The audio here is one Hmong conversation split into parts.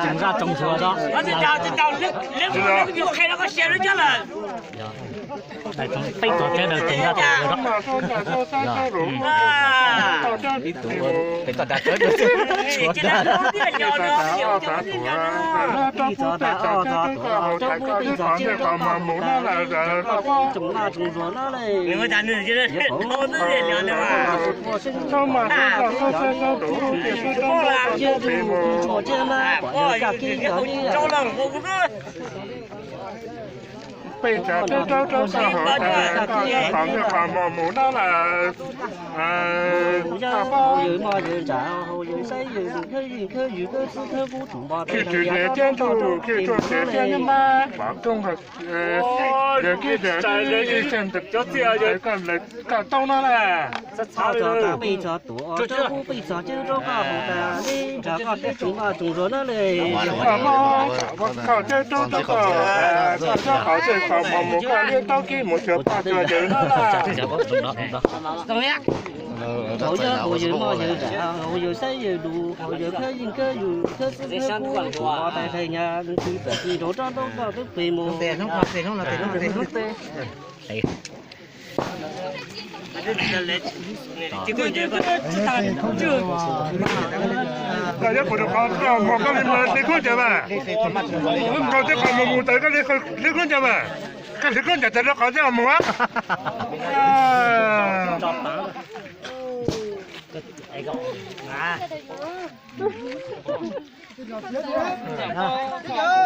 Tsoom zaj tsoom zuag no. Peb tog teb daws tsoom zaj tsoom zuag no. Peb tog daws tsoom zaj tsoom zuag no. Peb tsav teb raub rau koj haus tas, koj qhov ncauj qhov muag mus no lawm. Khij tsis nyiam ciab ntuj, khij tsuas nyiam ciab nyob mab pov rooj, yawg kib yawg ib txhia ntawm koj lawv koj tau no lawm. Koj teb raub rau koj, koj teb qhov ncauj qhov muag mus koj liab taub kib mus xyuas poj tsuas yawg no lawm. Hauv yawg hauv yawg moj yawg nram hauv yawg saib yawg lus hauv yawg khawb yeej khawb yus khawb xwb khawb kub tus mos tais tais nyas leej twg txawm ti nraud rab ntaub koj twb pem mus. Koj yuav kuv rau qhov koj mus koj li mus li kub ncaws mas. Koj twb qhov mus mus tawm koj li kub ncaws mas. Koj li kub ncaws tawm rau qhov coj mus.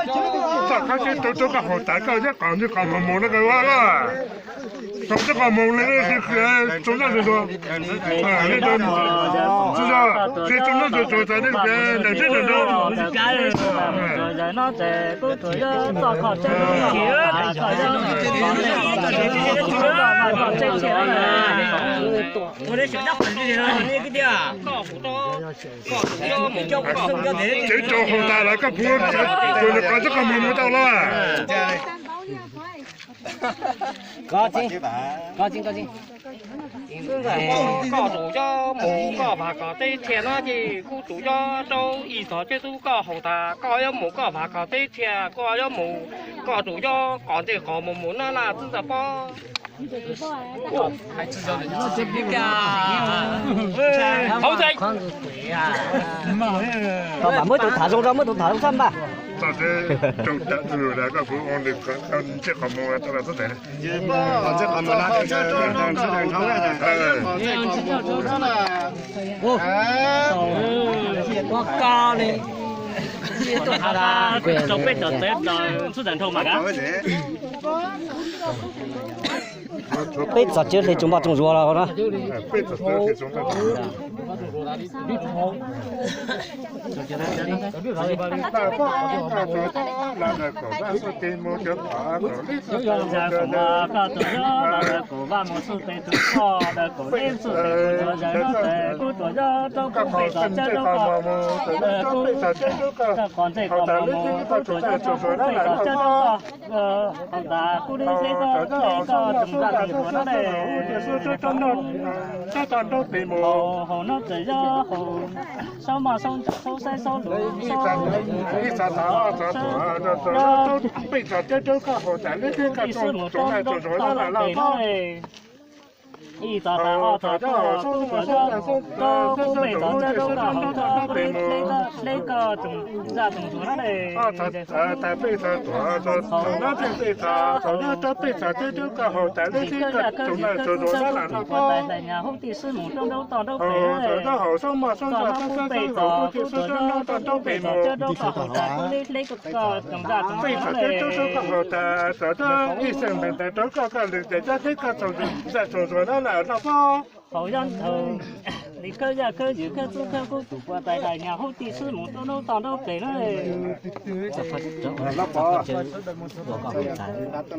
Txoj qab teb raub rau koj haus tas koj thiab qhov ncauj qhov muag mus no koj ua koj. Tau ncauj qhov muag li tsoom zaj tsoom zuag. Li tsoom zaj tsoom zuag tas li daim teb nram nrau. Teb raub haus tas lawm koj puas tsuas nws qhov ncauj qhov muag mus tau los? Koj tus yob mus koj vam kom teb rhia no ces kuj tus yob raub ib txog ceb tub koj haus tas koj yuav mus koj vam kom teb rhia koj yuav mus koj tus yob qos ntej qos mus mus nab laj twb txawj pob. Koj mam muab tus tham zoo rau, muab tus tham zoo txhob npaj. Ua koj li. Rau peb cov txawv txhub tag nrho mas kav. Peb txhua txawv hle tsoom vaj tsoom zuag los na. Koj tsuas yog los ntawm kuv vaj mus xub pem tus koj ntawm kuv lib xub pem tus tsuas yog no tes kuv tsuas yog rau kuv pem txhua txawv rau koj, kuv rau qhov ntsej koj mus mus kuv tsuas yog rau kuv pem txhua txawv rau koj. Hauv tas kuv lib hle koj hle koj tsoom zaj tsoom zuag no ne. Hauv no txawm yog hauv saub maj saub ntsaum saub saib saub lus saub pem txhua txawv rau koj hauv tas lib hle koj tsoom zaj tsoom zuag no ne. Ib txhia tas ob txhia tuaj kuv tsuas yog rau kuv pem txhua txawv rau koj hauv tas kuv lib hle koj hle koj tsoom zaj tsoom zuag no ne. Ib txhia tas peb txhia tuaj txhua no peb txhia txhua no rau peb txhia txawv rau koj hauv tas lib hle koj tsoom zaj tsoom zuag no ne. Tais hlais nyas hub tij sib mus rau nraub toj nraub pem no ne. Hauv saub maj saub ntsaum saub saib saub lus kuv tsuas yog rau kuv pem txhua txawv rau koj hauv tas kuv lib hle koj tsoom zaj tsoom zuag no ne. Peb txhia txawv rau koj hauv tas txhia txawv ib xeem ntees ntees rau koj koj lwm tes coj hle koj tsoom zaj tsoom zuag no ne Lauj Pob. Hauv yob nthaus li khawb yaj khawb ywm khawb txwb khawb kub tus puas tais hlais nyas hub tij sib mus rau nraub toj nraub pem no.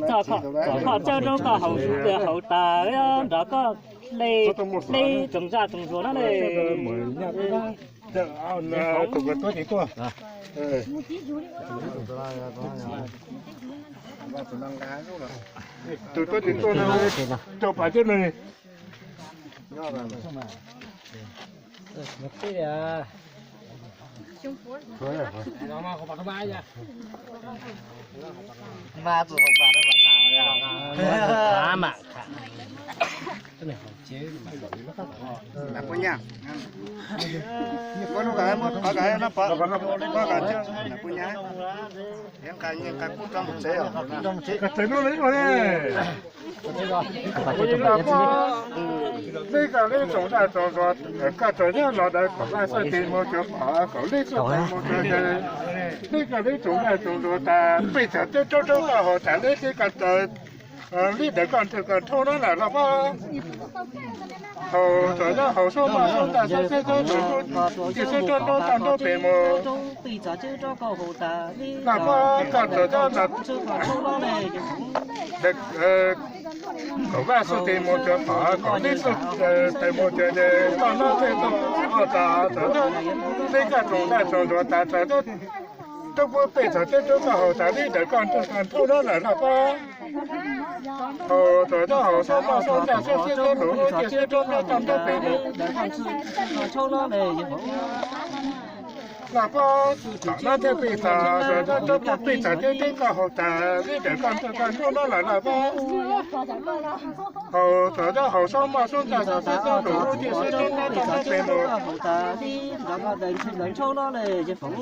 Txhua kho txawv rau koj hauv, hauv tas nrog koj hle tsoom zaj tsoom zuag no ne. Tus tuaj tim tuaj no rau pas coj nws. Peb koj lib tsoom zaj tsoom zuag, koj txawm yog los ntawm kaum vaj xwb tes mus cuag pom, kaum lib xwb tes mus cuag, peb koj lib tsoom zaj tsoom zuag tas peb txhia txawv rau koj hauv tas lib hle koj tsoom, lib ntawm koj nrug koj nrhau no ne Lauj Pob. Hauv txawm yog hauv saub maj saub ntsaum saub saib saub lus kuv tsuas yog rau nraub toj nraub pem mus. Lauj Pob koj txawm yog los ntawm kaum vaj xwb tes mus cuag pom, kaum lib xwb tes mus cuag, toj no tej toj ob tas txawm yog hle koj tsoom zaj tsoom zuag tas txawm yog rau peb txhia txawv rau koj hauv tas lib ntawm koj nrug koj nrhau no ne Lauj Pob. Hauv txawm yog hauv saub maj saub ntsaum saub saib saub lus kuv tsuas yog rau nraub toj nraub pem mus. Lauj Pob, tom no thiaj peb txhia txawv rau peb txhia txawv rau koj hauv tas lib ntawm koj nrug koj nrhau no ne Lauj Pob. Hauv txawm yog hauv saub maj saub ntsaum saub saib saub lus kuv tsuas yog rau nraub toj nraub pem mus.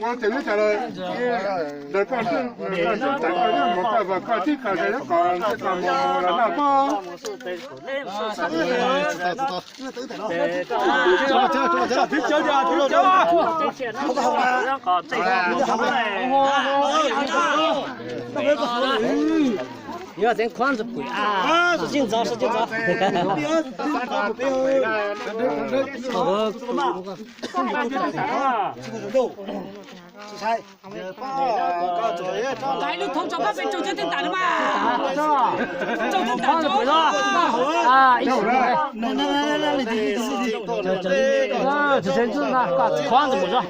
Ua ces lub cas lawm, ntawm koj ntuj, koj ntuj tas koj nyob mus koj vam koj tib koj zais lub qos ntsej koj mus mus los Lauj Pob. Yuav tseev khuab ntxwg pwm a, sib ntxov sib ntxov. Hais lub thoob tso pab peb tsaug cov teej tam no mas. Tsaug teej tam tsaug. Khuab ntxwg pwm zog. Khuab ntxwg pwm zog.